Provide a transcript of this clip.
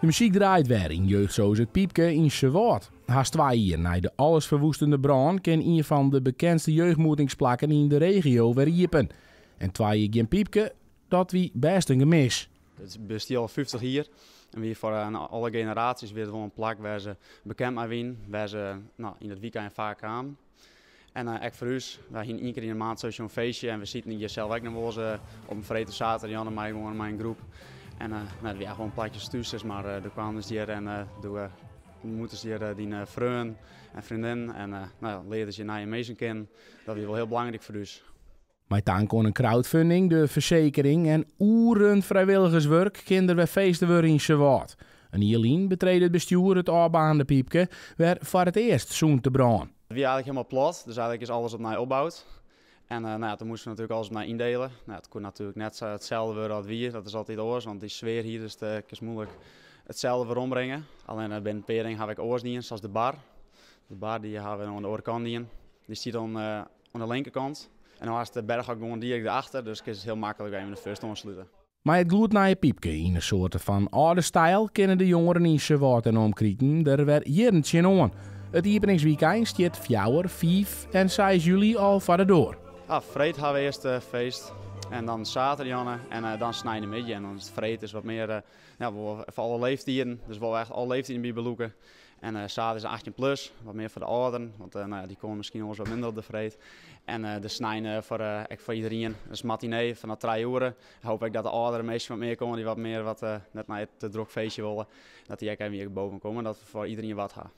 De muzyk draait wer yn jeugdsoos It Pypke yn Suwâld. Hast 2 jier nei de allesferwoestende brân kin ien fan de bekendste jeugdmoetingsplakken yn de regio wer iepen. En 2 jier gjin Pypke, dat wie bêst in gemis. It bestiet al 50 jier en wie foar alle generaasjes wie it wol in plak wêr't se bekend mei wienen, wêr't se, no, yn it wykein faak kamen. En ek foar ús, wy hiene ien kear yn de maand sowieso in feestje en we sieten hjir sels ek noch wol ris op in freed of saterdei mei gewoan mei in groep. En no, dat wie echt wol in plakje thús, sis mar. Doe kwamen se hjir en doe ontmoetten se hjir dyn freonen en freondinnen en no ja, learden se nije minsken kennen. Dat wie wol hiel belangryk foar ús. Mei tank oan in crowdfunding, de fersekering en oeren frijwilligerswurk kin der wer feeste wurde yn Suwâld. In jier lyn betrede it bestjoer it ôfbaarnde Pypke wer foar it earst sûnt de brân. It wie eigentlik hielendal plat, dus eigentlik is alles opnij opboud. En no ja, doe moasten we natuerlik alles opnij yndele. No, it koe natuerlik net sa itselde wurde as it wie, dat is altyd oars, want dy sfear hier is it muoilik itselde werombringe. Allinnich binne in pear dingen ha ik oars dien, sa as de bar. De bar dy ha we oan de oare kant dien. Dy stiet oan de linkerkant. En dan hast de berghok gewoan direkt erachter, dus kinst it hiel maklik even de first oanslute. Mei it gloednije Pypke yn in soarte fan âlde styl kinne de jongeren yn Suwâld en omkriten der wer jierren tsjinoan. It iepeningswykein stiet 4, 5 en 6 july al foar de doar. Ah, freed ha we earst feest en dan saterdei en dan sneinemiddei. En dan is it freed is wat mear ja, wol foar alle leeftiden, dus wol echt alle leeftiden by belûke. En saterdei is 18 plus, wat mear foar de âlderen, want no ja, dy komme miskien wolris wat minder op de freed. En de snein ek foar iderien, dat is matinee fanôf 3 oere. Hoop ik dat de âldere minsken wat mear komme, dy't wat mear wat net nei it te drok feestje wolle. Dat dy ek even hjir boven komme, dat we foar iderien wat ha.